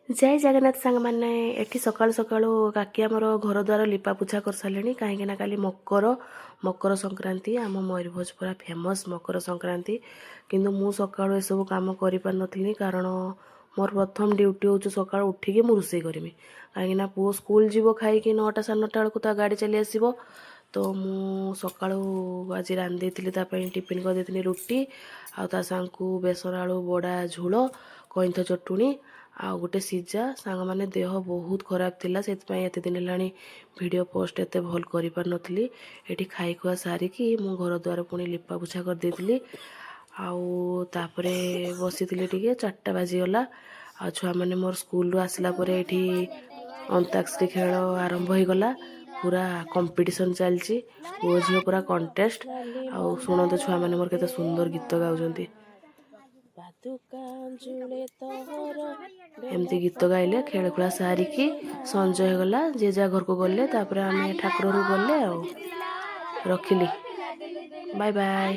ଜୟ ଜଗନ୍ନାଥ ସାଙ୍ଗମାନେ। ଏଠି ସକାଳୁ ସକାଳୁ କାକି ଆମର ଘର ଦ୍ୱାର ଲିପା ପୋଛା କରିସାରିଲେଣି, କାହିଁକିନା କାଲି ମକର ମକର ସଂକ୍ରାନ୍ତି। ଆମ ମୟୂରଭଞ୍ଜ ପୁରା ଫେମସ୍ ମକର ସଂକ୍ରାନ୍ତି। କିନ୍ତୁ ମୁଁ ସକାଳୁ ଏସବୁ କାମ କରିପାରିନଥିଲି, କାରଣ ମୋର ପ୍ରଥମ ଡ୍ୟୁଟି ହେଉଛି ସକାଳୁ ଉଠିକି ମୁଁ ରୋଷେଇ କରିବି, କାହିଁକିନା ପୁଅ ସ୍କୁଲ ଯିବ ଖାଇକି 9ଟା 9:30 ବେଳକୁ ତା ଗାଡ଼ି ଚାଲି ଆସିବ। ତ ମୁଁ ସକାଳୁ ଆଜି ରାନ୍ଧି ଦେଇଥିଲି, ତା ପାଇଁ ଟିଫିନ୍ କରିଦେଇଥିଲି ରୁଟି ଆଉ ତା ସାଙ୍ଗକୁ ବେସନ ଆଳୁ ବଡ଼ା ଝୋଳ, କଇଁଥ ଚଟୁଣି ଆଉ ଗୋଟେ ସିଝା। ସାଙ୍ଗମାନେ, ଦେହ ବହୁତ ଖରାପ ଥିଲା, ସେଥିପାଇଁ ଏତେ ଦିନ ହେଲାଣି ଭିଡ଼ିଓ ପୋଷ୍ଟ ଏତେ ଭଲ କରିପାରିନଥିଲି। ଏଠି ଖାଇ ଖୁଆ ସାରିକି ମୁଁ ଘର ଦ୍ୱାର ପୁଣି ଲିପା ପୋଛା କରିଦେଇଥିଲି ଆଉ ତାପରେ ବସିଥିଲି ଟିକେ। 4ଟା ବାଜିଗଲା ଆଉ ଛୁଆମାନେ ମୋର ସ୍କୁଲରୁ ଆସିଲା ପରେ ଏଠି ଅନ୍ତାକ୍ଷରୀ ଖେଳ ଆରମ୍ଭ ହୋଇଗଲା। ପୁରା କମ୍ପିଟିସନ୍ ଚାଲିଛି, ପୁଅ ଝିଅ ପୁରା କଣ୍ଟେଷ୍ଟ। ଆଉ ଶୁଣନ୍ତୁ, ଛୁଆମାନେ ମୋର କେତେ ସୁନ୍ଦର ଗୀତ ଗାଉଛନ୍ତି। ପାଦୁକା ତୋହର। ଏମିତି ଗୀତ ଗାଇଲେ। ଖେଳ ଖୁଳା ସାରିକି ସଞ୍ଜ ହେଇଗଲା, ଯିଏ ଯାହା ଘରକୁ ଗଲେ, ତାପରେ ଆମେ ଠାକୁରରୁ ଗଲେ। ଆଉ ରଖିଲି, ବାଏ ବାଏ।